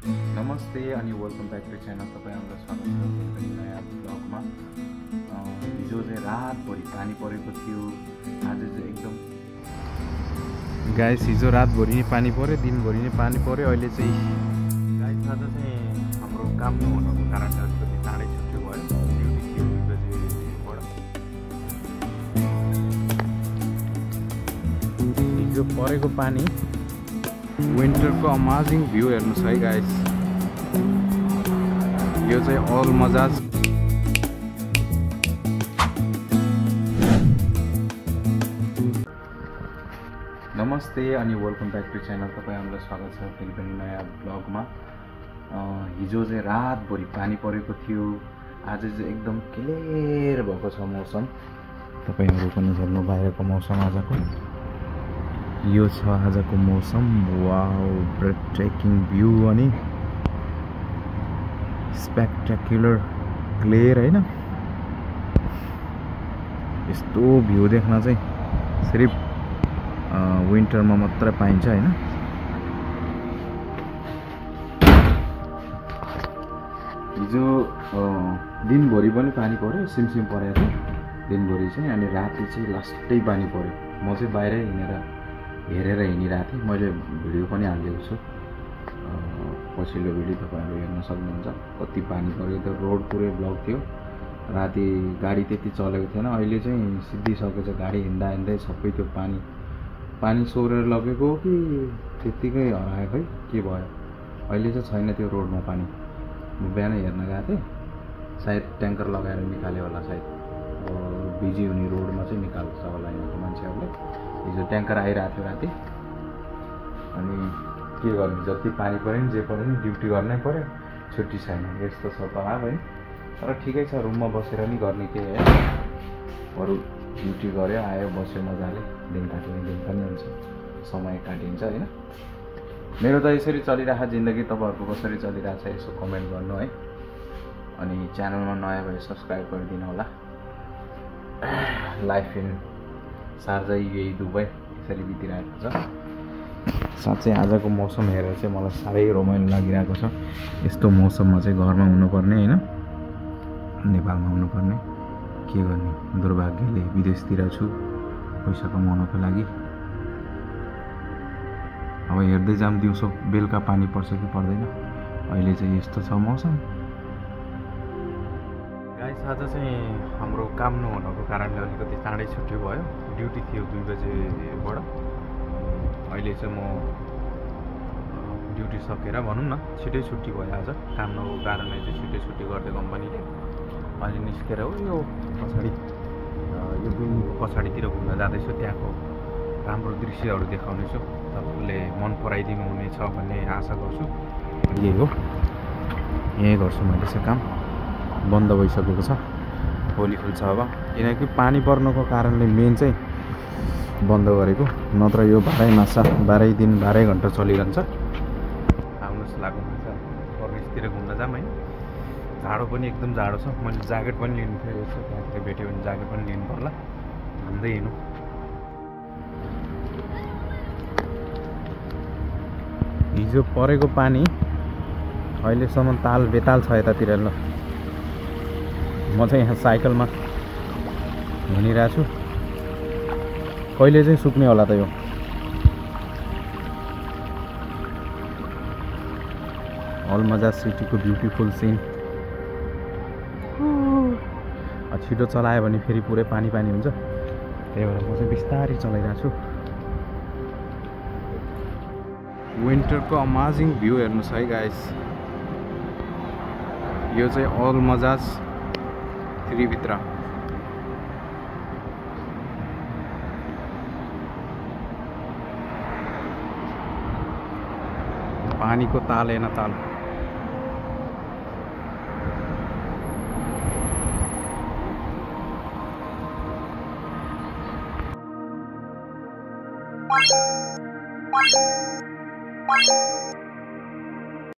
नमस्ते अनि welcome back to channel. तपाईँहरूलाई स्वागत छ फेरि नयाँ ब्लगमा। हिजो चाहिँ रातभरि पानी परेको थियो। आज चाहिँ एकदम गाइस हिजो रातभरि नै पानी पऱ्यो, दिनभरि नै पानी पऱ्यो। अहिले चाहिँ गाइस आज चाहिँ हाम्रो काम नहुनुको कारणले अलिकति चाँडै छुट्टी भयो। ड्युटी थियो 2 बजेबाट। हिजो परेको पानी विन्टरको अमेजिङ भ्यू हेर्नुहोस् है गाइस। यो चाहिँ अल मजाज। नमस्ते अनि वेलकम ब्याक टु च्यानल। तपाईँहरूलाई स्वागत छ फेरि पनि नयाँ ब्लगमा। हिजो चाहिँ रातभरि पानी परेको थियो। आज चाहिँ एकदम क्लियर भएको छ मौसम। तपाईँहरू पनि हेर्नु बाहिरको मौसम आजको। यो छ आजको मौसम। वाउ, ब्रेथ टेकिङ भ्यू अनि स्पेक्टेक्युलर क्लियर हैन। यस्तो भ्यू देख्न चाहिँ सिर्फ विन्टरमा मात्र पाइन्छ हैन। हिजो दिनभरि पनि पानी पर्यो, सिमसिम परेको थियो दिनभरि चाहिँ। अनि राति चाहिँ लास्टै पानी पर्यो। म चाहिँ बाहिरै हेरेर हिँडिरहेको थिएँ। मैले भिडियो पनि हालिदिएको छु, पछिल्लो भिडियो तपाईँहरू हेर्न सक्नुहुन्छ। कति पानी पऱ्यो, त्यो रोड पुरै ब्लक थियो। राति गाडी त्यति चलेको थिएन। अहिले चाहिँ सिद्धिसकेछ। गाडी हिँड्दा हिँड्दै सबै त्यो पानी सोरेर लगेको हो कि त्यत्तिकै हरायो खै के भयो। अहिले चाहिँ छैन त्यो रोडमा पानी। म बिहान हेर्न गएको थिएँ, सायद ट्याङ्कर लगाएर निकाल्यो होला। सायद बिजी हुने रोडमा चाहिँ निकाल्छ होला यहाँको मान्छेहरूले। हिजो ट्याङ्कर आइरहेको थियो राति। अनि के गर्ने, जति पानी पऱ्यो नि जे पऱ्यो नि ड्युटी गर्नै पऱ्यो। छुट्टी छैन, यस्तो छ त अब है। तर ठिकै छ, रुममा बसेर नि गर्ने के है। अरू ड्युटी गऱ्यो आयो बस्यो मजाले, दिन काटिने दिन पनि हुन्छ, समय काटिन्छ होइन। मेरो त यसरी चलिरहेको जिन्दगी। तपाईँहरूको कसरी चलिरहेको छ यसो कमेन्ट गर्नु है। अनि च्यानलमा नयाँ भए सब्सक्राइब गरिदिनु होला। लाइफ इन शारजा यही दुबई यसरी बितिरहेको छ। साँच्चै आजको मौसम हेरेर चाहिँ मलाई साह्रै रमाइलो लागिरहेको छ। यस्तो मौसममा चाहिँ घरमा हुनुपर्ने होइन, नेपालमा हुनुपर्ने। के गर्ने, दुर्भाग्यले विदेशतिर छु पैसा कमाउनको लागि। अब हेर्दै जाम, दिउँसो बेलुका पानी पर्छ कि पर्दैन। अहिले चाहिँ यस्तो छ मौसम। गाइस आज चाहिँ हाम्रो काम नहुनुको कारणले अलिकति चाँडै छुट्टी भयो। ड्युटी थियो 2 बजेबाट। अहिले चाहिँ म ड्युटी सकेर भनौँ न छिटै छुट्टी भयो आज। काम नभएको कारणले चाहिँ छिटै छुट्टी गरिदियो कम्पनीले। अहिले निस्केर हो यो पछाडि यो बिल्डिङको पछाडितिर घुम्न जाँदैछु। त्यहाँको राम्रो दृश्यहरू देखाउनेछु। तपाईँले मन पराइदिनु हुनेछ भन्ने आशा गर्छु। यही हो, यहीँ गर्छु मैले चाहिँ काम। बन्द भइसकेको छ, भोलि खुल्छ अब। किनकि पानी पर्नुको कारणले मेन चाहिँ बन्द गरेको, नत्र यो 12 दिन 12 घन्टा चलिरहन्छ। आउनुहोस् लाग्नुहुन्छ फरेस्टतिर घुम्न जाऊँ है। जाडो पनि एकदम जाडो छ। मैले ज्याकेट पनि लिनु थियो। यसो त्यहाँतिर भेट्यो भने ज्याकेट पनि लिनु पर्ला। घुम्दै हिँड्नु। हिजो परेको पानी अहिलेसम्म ताल बेताल छ यतातिर। ल म चाहिँ यहाँ साइकलमा हिँडिरहेको छु। कहिले चाहिँ सुक्ने होला त यो। अल मजाज सिटीको ब्युटिफुल सिन। छिटो चलायो भने फेरि पुरै पानी हुन्छ। त्यही भएर म चाहिँ बिस्तारै चलाइरहेको छु। विन्टरको अमेजिङ भ्यू हेर्नुहोस् है गाइस। यो चाहिँ अल मजाज 3 भित्र। पानीको ताल हेर्न ताल।